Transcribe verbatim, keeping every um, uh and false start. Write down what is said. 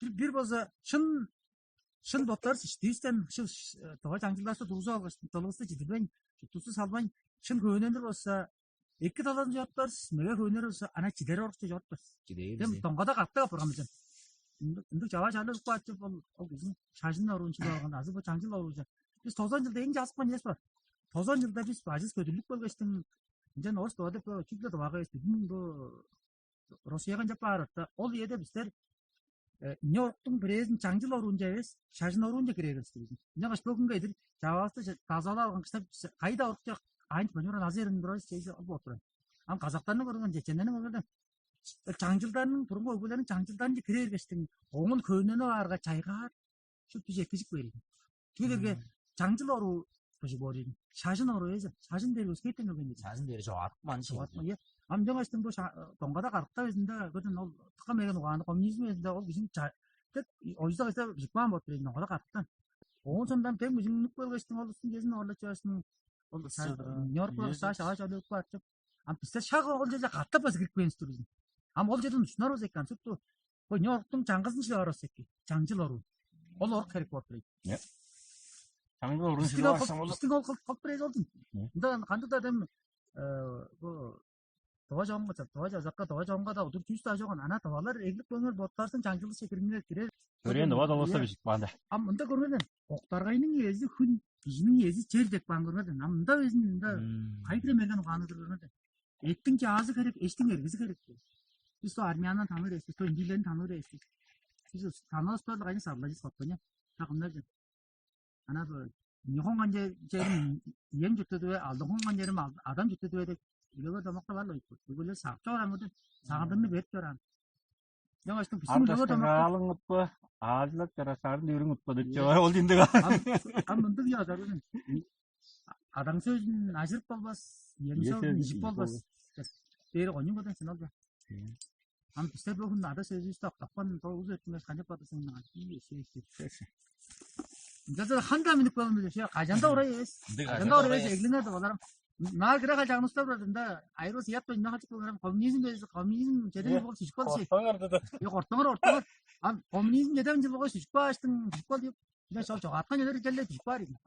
бир болза шын шын боттар иштивистен шыл дова чаңчылдашты тургузуп алгаш, дылывысты чидирбейн, чуттувусту салбайн, шын хөөнелдер болза, эки талазын чоруппарыс, меге хөөннер болза, ана чидер орукче чоруппарыс. Дем доңгада катты апарган бизен. Ындыг чаваа чарлы укпаачы бол ол биздин шажын оруунчу алган азы бу чаңчыл оруучу. Биз тозон жылда эң жазыкпан эс бар. Тозон жылда биз бажыс көдүрлүк болгачтың ынчан орус дова деп чүгле дывага эс бүдүн бу Россияга ынчап баарыкта, ол иеде бистер нёрктуң бирээзин чаңчыл оруунча эвес, шажын оруунча кирерибиз. Ынчангаш бөгүнгө эдир чаваасты дазалап алган кыштап кайда орукча айынчы бажымыран азы эрин турар чейже ол болуп турар. Ам казактарны көргөн, чеченнерни көргөндө чаңчылдарның, бурунга өгбелерниң чаңчылдарынча кире бергештиң, оңун хөөнненип аарга чайгаар шупту жеткижип берген. Тиилерге чаңчыл оруу быжыг боор ийин. Шажын оруу эже. Шажын дери өскептен келген ийин. Шажын дери чогатып ман Чогатма, ийе. Ам жана иштин бу доңгада карыкта безинде көрдүн ол тыка меген угааны коммунизм безинде ол кижин тек ойза кайса бижик баан болуп берген доңгада карыктан. Оон сондан бек мүжүңнүк болгештиң ол устун кезин орлачаашын ол Нёрк болуп сааш ага чалып каачып. Ам бисте шак ол жерде катап база кирип келген турбузун. Ам ол жерден ушунар болза экен, сутту. Бо Нёрктуң чаңгызын чыгар болза экен. Чаңчыл оруу. Ол орук керек болуп турат. Чаңгыл орун Бистиң ол кылып бир эз олдун. Мында кандыг да дем бу дова жоңго, дова жазакка, дова жоңго да удур чүүс да жогон. Ана довалар эглип көңөр боттарсын чаңчылдыкча кириңер кирер. Төрээн дова долоса бижик баанда. А мында көргөндөн октаргайның эзи хүн, кижиниң эзи чер деп баан көргөндөн. А мында безин мында кайгыра мерген угаанныг көргөндөн. Эттиң чаазы керек, эштиң эргизи керек. Биз то армяндан таныр эстис, то индийлерин таныр эстис. Биз таныыс барлык айны сарлажыс коппоня. Такымнар жок. Ана бо нихонган жерим ием чуртту диве, алдынгонган жерим адам чуртту диве деп үлегер домакта бар. Бүгүлер сагып чоран кыды, сагындырны берип чоран. Жок аштың биздин үлегер домакта. Артык каалың утпа, аажылап чара сарын дүүрүң утпа деп чыгар ол жиндиг. Ам мындыг язар. Адам сөзүн ажырып болбас, ем сөзүн ижип болбас. Бери конюң бодан сен алды. Ам бистер бөгүн ада сөзүбүздү октапкан, тоогуз өттүмес канчап бадырсың? Ынчалза ханда минип калам биле. Кажанда орай эвес. Кажанда орай эвес, эглиңер деп аларым. Наа кире калчагын устап бардым да, айрылыс ыятпайн ынак калчып калган. Коммунизм дээш, коммунизм чеден бол сүчүп калды. Кортпаңар деди. Е, кортпаңар, кортпаңар. Ам коммунизм чеден жыл болгой сүчүп кааштың, сүчүп кал деп. Мен сол чогааткан черлер келе сүчүп каар.